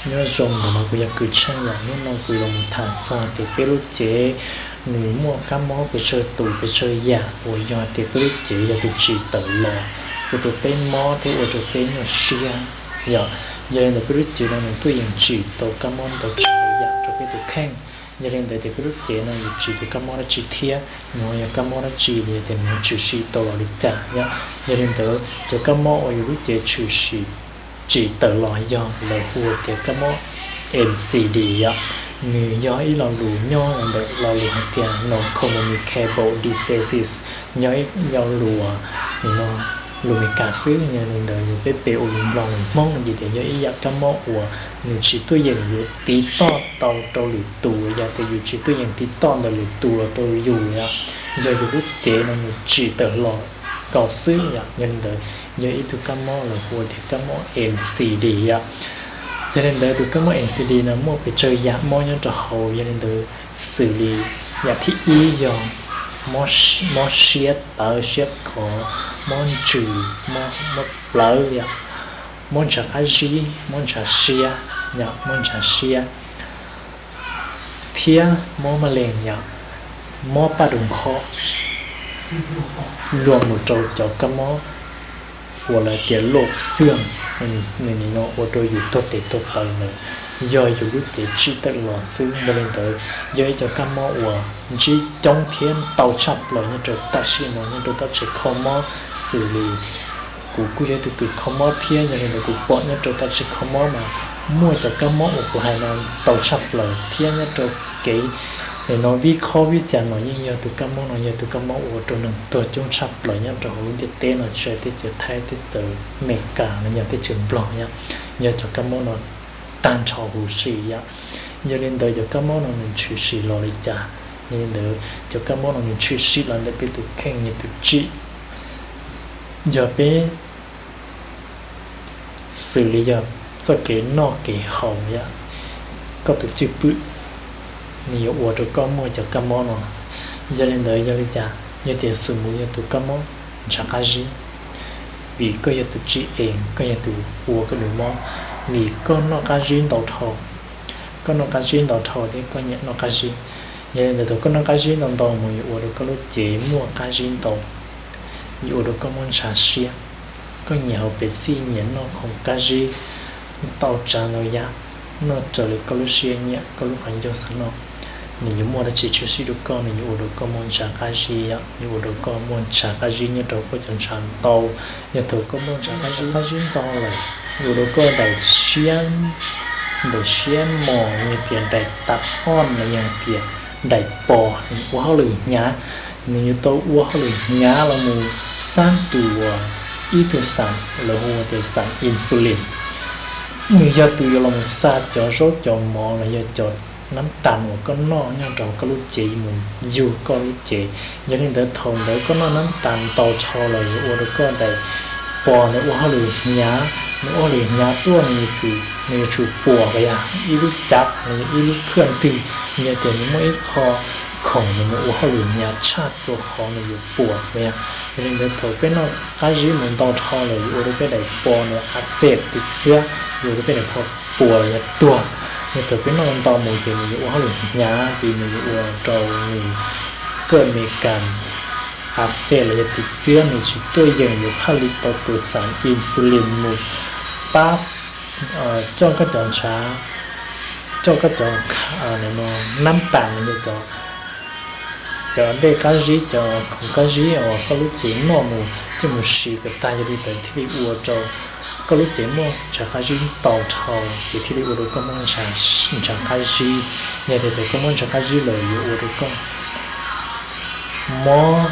Nyob zoo, ntawm no kuv yog Kws Tsheej yom. Hnub no kuv los tham txog tias peb lub cev nws muaj kab mob pes tsawg tus pes tsawg yam uas yog tias peb lub cev yog tus tsim tawm los ua rau peb mob thiab ua rau peb nyuaj siab yom. Yog li ntawd peb lub cev no nws tuaj yeem tsim tau kab mob ntau tsav yam rau peb tus kheej. Yog li ntawd tias peb lub cev no yuav tsim tus kab mob dab tsi thiab nws ho yog kab mob dab tsi los yog tias nws tshwm sim tau los li cas yom. Yog li ntawd cov kab mob uas yus lub cev tshwm sim tsim tawm los yog lawv hu tias kab mob N C D yom. Nws yog ib lo lus nyob ntawm lo lus hais tias non-communicable diseases, yog ib lo lus, lus Meskas xwb. Yog li ntawd yog peb pe ua lus Nplog lus Hmoob no ces tias yog ib yam kab mob uas nws tsis tuaj yeem yuav tiv toj tau rau lwm tus, yog tias yus tsis tuaj yeem tiv toj ntawm lwm tus los rau yus yom. Yog yus lub cev no nws tsim tawm los nkaus xwb yom. Yog li ntawd yog ib tug kab mob lawv hu tias kab mob N C D yom. Yog li ntawd tus kab mob N C D no muaj pes tsawg yam mob nyob rau hauv. Yog li ntawd xws li yam thib ib yog mob siab tawv siab khov, mob ntsws, mob plawv yom, mob ntshav qab zib, mob ntshav siab yom, mob ntshav siab, thiab mob maj lees yom, mob paj doos khob, luag mus rau cov kab mob uas lawv tias loj xwb, nws nim no ua rau yus tuag tes tuag taw ntawd yog yus lub cev tsim tawm los xwb. Yog li ntawd yog ib cov kab mob uas ntsib coob thiab ntau tshaj plaws nyob rau tam sim no nyob rau tom tsev kho mob, xws li kuv kuj yog ib tug kws kho mob thiab. Yog li ntawd kuv pom nyob rau tom tsev kho mob mas muaj cov kab mob uas kuv hais no ntau tshaj plaws thiab nyob rau kev no vib khob vib cas no yeej yog tus kab mob no yog tus kab mob ua rau neeg tuag coob tshaj plaws nyob rau hauv lub ntiaj teb no, tsis hais teb chaws Thaib, teb chaws Amelikas los yog teb chaws Nplog yom. Yog cov kab mob no tag nrho huv si yom. Yog li ntawd cov kab mob no nws tshwm sim los li cas? Yog li ntawd cov kab mob no nws tshwm sim los ntawm peb tus kheej yog tus tsim, yog peb xws li yog txoj kev noj kev haus yom, koj tus cwj pwm, nws yuav ua rau koj muaj cov kab mob no. Yog li ntawd yog li cas? Yog tias xus mus yog tus kab mob ntshav qab zib, vim koj yog tus tsim es koj yog tus ua koj lub mob, vim koj noj qab zib ntau dhau, koj noj qab zib ntau dhau thiab koj nyiam noj qab zib. Yog li ntawd thaum koj noj qab zib ntau ntau mus yuav ua rau koj lub cev muaj qab zib ntau, yuav ua rau koj muaj ntshav siab, koj nyiam haus Pepsi, nyiam noj khoom qab zib ntau tsav ntau yam, noj raws li koj lub siab nyiam, koj lub qhov ncauj xav noj, nws yuav muaj dab tsi tshwm sim rau koj? Nws yuav ua rau koj muaj ntshav qab zib yom, yuav ua rau koj muaj ntshav qab zib nyob rau koj cov ntshav ntau. Yog thaum koj muaj ntshav qab zib ntau lawm, yuav ua rau koj daim siab, daim siab mos, yog tias daim tab oj los yog tias daim pos, nws ua hauj lwm hnyav, nws yuav tau ua hauj lwm hnyav los mus xab tus ib tug xam lawv hu tias xam insulin. Nws yog tus yuav los mus xa cov zaub cov mov los yog cov nab tas uas koj noj nyob rau koj lub cev mus yug koj lub cev. Yog li ntawd thaum ntawd koj noj nab tas ntau dhau los yuav ua rau koj daim pos ntawd ua hauj lwm hnyav, nws ua hauj lwm hnyav tuaj nws yuav tsum puas yom, ib lub cav los yog ib lub khwj twg, yog tias nws muaj ib qho khoom nws ua hauj lwm hnyav tshaj txhua qhov nws yuav puas yom. Yog li ntawd thaum peb noj qab zib mus ntau dhau lawm yuav ua rau peb daim pos nws a xej tiv xiab, yuav ua rau peb daim pos puas los yog tuag. Yog thaum peb noj ntau mus ces nws yuav ua hauj lwm hnyav ces nws yuav ua rau nws kawj Amelikas a xej los yog tiv xiab nws tsis tuaj yeem yuav phaj li tau tus xam insulin mus pab coj koj cov ntshav, coj koj cov nab tas los yog cov dej qab zib, cov khoom qab zib uas koj lub cev noj mus coj mus siv kom tag, yog li ntawd thiaj li ua rau koj lub cev muaj ntshav qab zib ntau dhau ces thiaj li ua rau koj muaj ntshav qab zib. Yog tias thaum koj muaj ntshav qab zib lawm yuav ua rau koj mob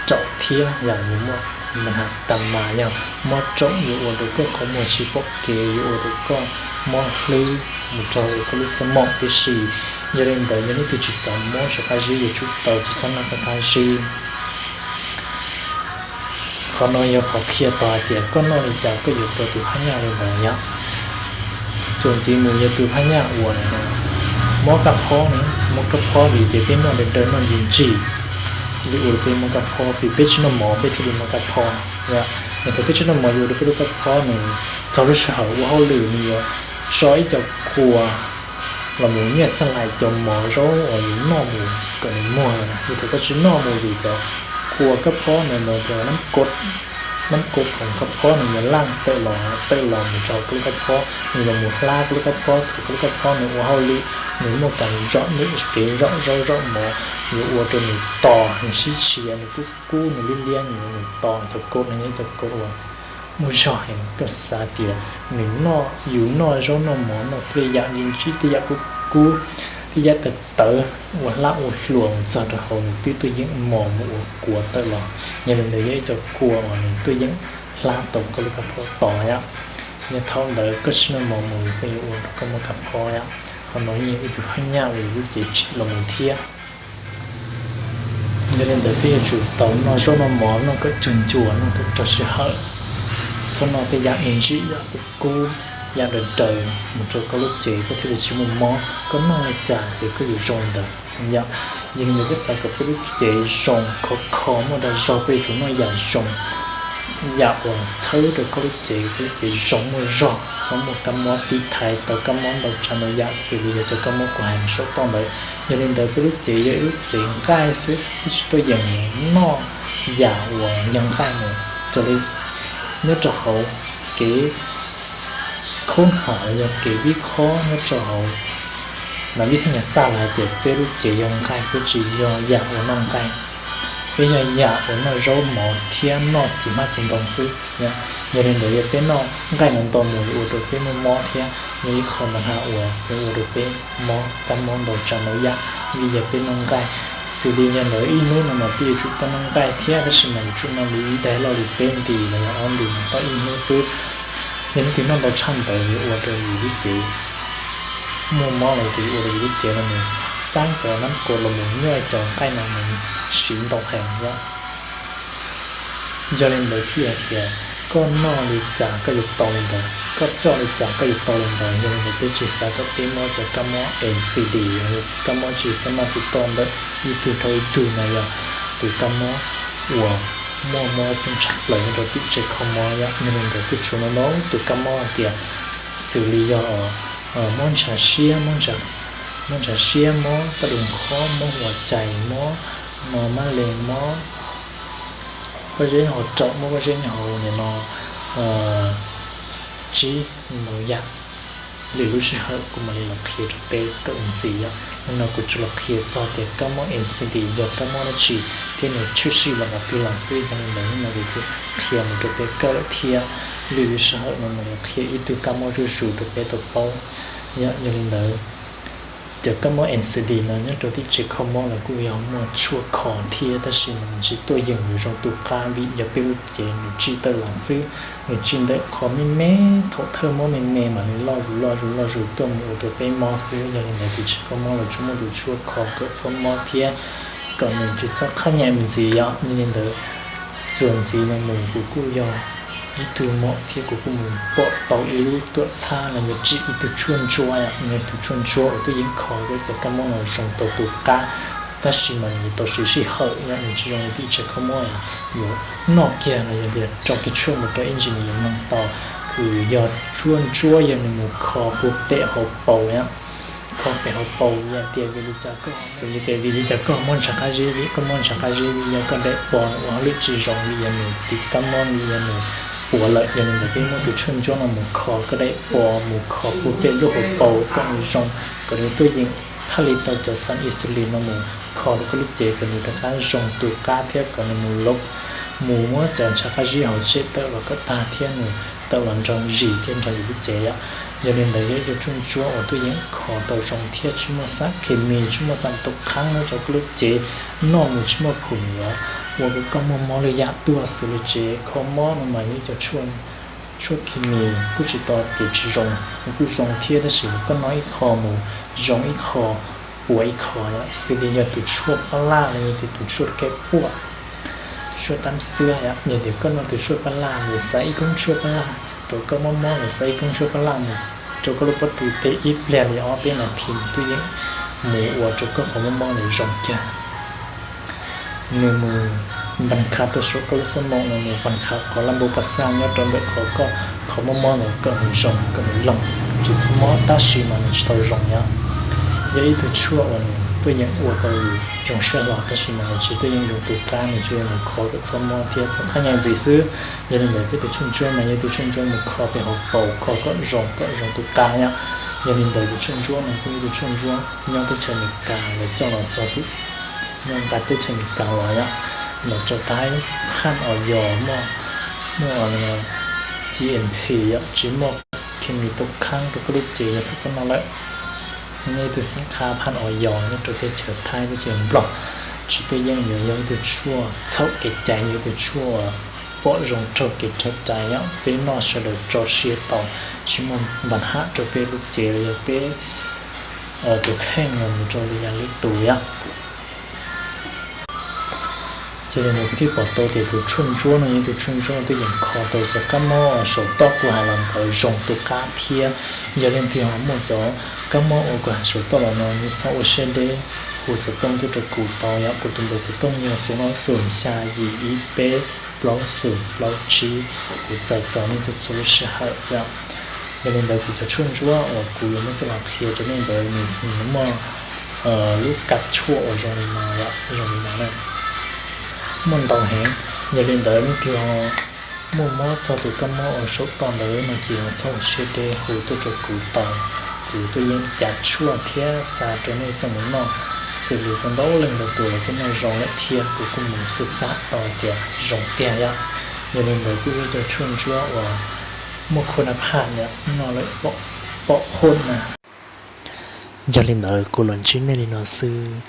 raum thiab yom, yuav muaj mas tas mas yog mob raum, yuav ua rau koj qhov muag tsis pom kev, yuav ua rau koj mob hlwb mus rau koj lub xab maum tib si. Yog li ntawd yog leej twg tsis xav mob ntshav qab zib yuav tsum tau tsis txhob noj qab zib. Qhov no yog qhov qhia tau hais tias koj noj li cas koj yuav tau tus phab nyaj li ntawd yom. Txuas ntxiv mus yog tus phab nyaj uas mob kaj phob ne, mob kaj phob vim tias peb noj daim daw noj ntsis ntsis thiaj li ua rau peb mob kaj phob, vim peb tsis noj mov peb thiaj li mob kaj phob. Yog tias peb tsis noj mov yuav ua rau peb lub kaj phob nws txog lub sij hawm ua hauj lwm nws yuav tso ib co kua los mus nyiaj xab lais cov mov zaub uas yus noj mus kom nws muag lawm na. Yog tias koj tsis noj mus vim cov kua kab phob ntawd no ces nab kod khoom kab phob nws yuav laj tawm los tawm los mus rau koj lub kab phob, nws los mus hlab koj lub kab phob, thaum koj lub kab phob nws ua hauj lwm, nws muaj kev zom zaub zom mov, yuav ua rau nws tos, nws sib tshia, nws kub kub, nws liab liab, nws tos cov kod no, nyob cov kod uas muaj zog heev. Koj xav xav tias nws noj, yus noj zaub noj mov noj tej yam ntsim ntsim, tej yam kub kub, tej yam tawv tawv uas hlab ua hluas mus txog rau hauv nws twb tuaj yeem mos mus ua kua tawm los. Yog li ntawd yog ib co kua uas nws tuaj yeem hlab tau koj lub kab phob tos yom. Yog thaum ntawd koj tsis noj mov mus koj yuav ua rau koj muaj kab phob yom. Qhov no yeej yog ib tug haj nyaj uas yus lub cev tsim los mus thiab. Yog li ntawd peb yuav tsum tau noj zaub noj mov noj kom cuag ncuas, noj kom raug sij hawm, txhob noj tej yam me ntsis, yam kub kub, yam daws daws mus rau koj lub cev koj thiaj li tsis muaj mob. Koj noj li cas ces koj yuav zoo li ntawd yom. Yog li ntawd peb xav kom peb lub cev zoo khov kho muaj dag zog peb yuav tsum noj yam zoo, yam uas txhawb rau koj lub cev, koj lub cev zoo muaj zog, txhob muaj kab mob tib thaiv tau kab mob ntau tsav ntau yam xws li yog cov kab mob kuv hais mus saum toj ntawd. Yog li ntawd peb lub cev yog ib lub cev nqaij xwb, peb tsis tuaj yeem noj yam uas yog nqaij mus. Raws li nyob rau hauv kev khaub ncaws los yog kev vib khob nyob rau hauv nas vib thaj nyas xaj los hais tias peb lub cev yog nqaij, peb tsis yog yam uas noj nqaij, peb yog yam uas noj zaub mov thiab noj txiv hmab txiv ntoo xwb. Yog li ntawd yog peb noj nqaij ntau ntau mus yuav ua rau peb muaj mob thiab, yog ib qho ntau hab uas yuav ua rau peb mob kab mob ntau tsav ntau yam. Vim yog peb noj nqaij, xws li yog ntawd ib hnub no mas peb yuav tsum tau noj nqaij thiab, tab sis mas yuav tsum noj li ib daig loj li peb nti los yog ob nti mas tau ib hnub xwb. Yog leej twg noj ntau tshaj ntawd yuav ua rau yus lub cev muaj mob los yog tias yuav ua rau yus lub cev no nws xab cov nab kod los mus nyuaj cov nqaij no nws siv ntau heev yom. Yog li ntawd thiaj hais tias koj noj li cas koj yuav tau li ntawd, koj coj li cas koj yuav tau li ntawd. Yog li ntawd peb tsis xav kom peb mob cov kab mob N C D, kab mob tsis xab maj tu toj ntawm ib tug rau ib tug no yog tus kab mob uas muaj mob coob tshaj plaws nyob rau tim tsev kho mob yom. Yog li ntawd kuj tshuav ntau ntau tus kab mob hais tias xws li yog mob ntshav siab, mob ntshav siab, mob paj du qhob, mob huas cais, mob no mab lees, mob pob zeb hauv raum, mob pob zeb hauv nim no tsib ntau yam. Lwm lub sij hawm kuv mam li los qhia rau peb kawm ntxiv yom. Hnub no kuv tsuas los qhia txog tias kab mob N C D yog kab mob dab tsi thiab nws tshwm sim los qhov twg los xwb. Yog li ntawd hnub no kuv kuj qhia mus rau peb kawm lawm thiab. Lwm lub sij hawm no mam li qhia ib tug kab mob zuj zus rau peb tau paub. Yog li ntawd cov kab mob N C D no nyob rau tim tsev kho mob los kuj yog muaj tshuaj kho thiab, tab sis mas nws tsis tuaj yeem yuav zoo tu qab vim yog peb lub cev nws tsim tawm los xwb. Nws tsim ntawm qhov me me, thaum thawj mob me me mas nws loj zus loj zus loj zus tuaj mus ua rau peb mob xwb. Yog li ntawd tim tsev kho mob los tsuas muaj tus tshuaj kho kom txhob mob thiab kom nws tsis txhob qhab nyam mus ntxiv yom. Yog li ntawd txuas ntxiv no mus kuv kuj yog ib tug mom thiab kuv kuj mus pom tau ib lub tuam txhab los yog tsim ib tug tshuaj ntsuab yom. Yog tus tshuaj ntsuab uas tuaj yeem kho rau cov kab mob no zoo tau tu qab, tab sis mas nws tau siv sij hawm yom, nws tsis zoo li tim tsev kho mob yuav noj kiag los yog tias tso kiag tshuaj mus rau ib ntsis nws yuav mloog tau. Kws yog tshuaj ntsuab yog nws mus kho puag pem hauv paus yom. Kho pem hauv paus yog tias vim li cas koj, xws li tias vim li cas koj mob ntshav qab zib, vim koj mob ntshav qab zib vim yog koj daim pos nws ua hauj lwm tsis zoo, vim yog nws tiv kab mob, vim yog nws puas lawm. Yog li ntawd peb muab tus tshuaj ntsuab no mus kho koj daim pos, mus kho puag pem lub hauv paus kom nws zoo, kom nws tuaj yeem thaj li tau cov xeem insulin no mus kho rau koj lub cev kom nws rov qab zoo tu qab thiab kom nws mus lov, mus muab cov ntshav qab zib hauv tshem tawm los kom tag thiab nws tawm los nrog zis thiab nrog yus lub cev yom. Yog li ntawd yog ib co tshuaj ntsuab uas tuaj yeem kho tau zoo thiab tsis muaj xab khes mis, tsis muaj xab tus qhab nyob rau koj lub cev, noj mus tsis muaj phum yuav ua kom koj muaj mob lwm yam tuaj. Xws li tsev kho mob no mas yog ib co tshuaj khes mis kuj tsis tau tias tsis zoo, nws kuj zoo thiab, tab sis koj noj ib qho mus zoo ib qho, puas ib qho yom. Xws li yog tus tshuaj pab laj los yog tias tus tshuaj kaim puaj, tus tshuaj tab xwb yom, yog tias koj noj tus tshuaj pab laj, nws xaiv ib koob tshuaj pab laj, rau koj mob mob nws xaiv ib koob tshuaj pab laj mus rau koj lub pob tw tej ib pliag li ob peb nas this nws tuaj yeem mus ua rau koj qhov mob mob nws zoo kiag. Nws mus npas khav rau saum koj lub xab maum, nws mus npas khav qhov laj npau pas xaj nyob rau ntawm qhov koj qhov mob mob ntawd kom nws zoo kom nws loog. tsis txhob mob tab sis mas nws tsis tau zoo yom. Yog ib tug tshuaj uas nws tuaj yeem ua tau zoo siab hlo tab sis mas nws tsis tuaj yeem zoo tus qab, nws tsuas yog mus kho kom txhob mob thiab txhob qhab nyaij ntxiv xwb. Yog li ntawd peb tus tshuaj ntsuab mas yog ib tug tshuaj ntsuab mus kho pem hauv paus kho kom zoo kom zoo tus qab yom. Yog li ntawd tus tshuaj ntsuab no kuj yog tus tshuaj ntsuab nyob teb chaws Amelikas lawv coj los txog tim nyob nqa teb chaws Amelikas los yom, los rau Thaib phaj os yog muaj muaj GMP yom, tsis muaj khes mis tub khab rau koj lub cev yog thaum koj noj lawm. Nej tus xeem qha phaj os yog nyob rau teb chaws Thaib teb chaws Nplog, tsis tuaj yeej yuav yog ib tug tshuaj txhaum kev cai, yog ib tug tshuaj pom zoo raug kev raug cai yom. Peb noj sawv daws tso siab tau, tsis muaj npa ham rau peb lub cev los yog peb tus kheej los mus rau li yam li tus yom. Yog li ntawd kuv thiaj pom tau tias tus tshuaj ntsuab no yog tus tshuaj ntsuab tuaj yeem kho tau cov kab mob saum toj kuv hais los ntawd zoo tus qab thiab. Yog leej twg ho muaj cov kab mob uas kuv hais saum toj los no nej txhob ua siab deb, hu xov tooj tuaj rau kuv tau yom. Kuv tus npawb xov tooj yog xoom ob xoom xya yim ib peb plaub xoom plaub tsib, kuv txais tos nej txhua txhua lub sij hawm yom. Yog li ntawd kuv cov tshuaj ntsuab uas kuv yuav muab coj los qhia rau nej ntawd nws muaj lub kab tshuaj uas zoo li no, zoo li no na, muaj ntau heev. Yog li ntawd leej twg ho muaj mob txog tus kab mob uas saum toj ntawd no ces ho txhob ua siab deb, hu tuaj rau kuv tau, kuv tuaj yeej cav tshuaj thiab xa rau nej coj mus noj. Xws li tau ntau leej ntau tus los kuj noj zoo lawm thiab kuv kuj mus xwb xav tau tias zoo tiag yom. Yog li ntawd kuj yog cov tshuaj ntsuab uas muaj khua na phaj yom, noj lawm pom qhua na. Yog li ntawd kuv los ntsib nej li no xwb.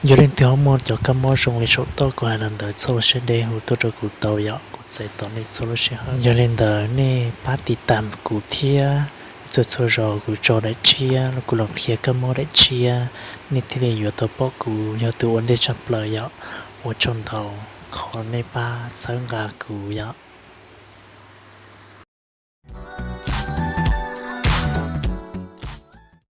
Yog leej twg ho muaj cov kab mob zoo li saum toj kuv hais los ntawd txhob ua siab deb, hu tuaj rau kuv tau yom, kuv txais tos nej txhua lub sij hawm. Yog li ntawd nej pab tiv tam kuv thiab, txhua txhua zaus kuv tso daim tshiab los kuv los qhia kab mob daim tshiab, nej thiaj li yuav tau pom kuv yog tus ua ntej tshaj plaws yom. Ua tsaug ntau, qhov nej pab txhawb nqa kuv yom.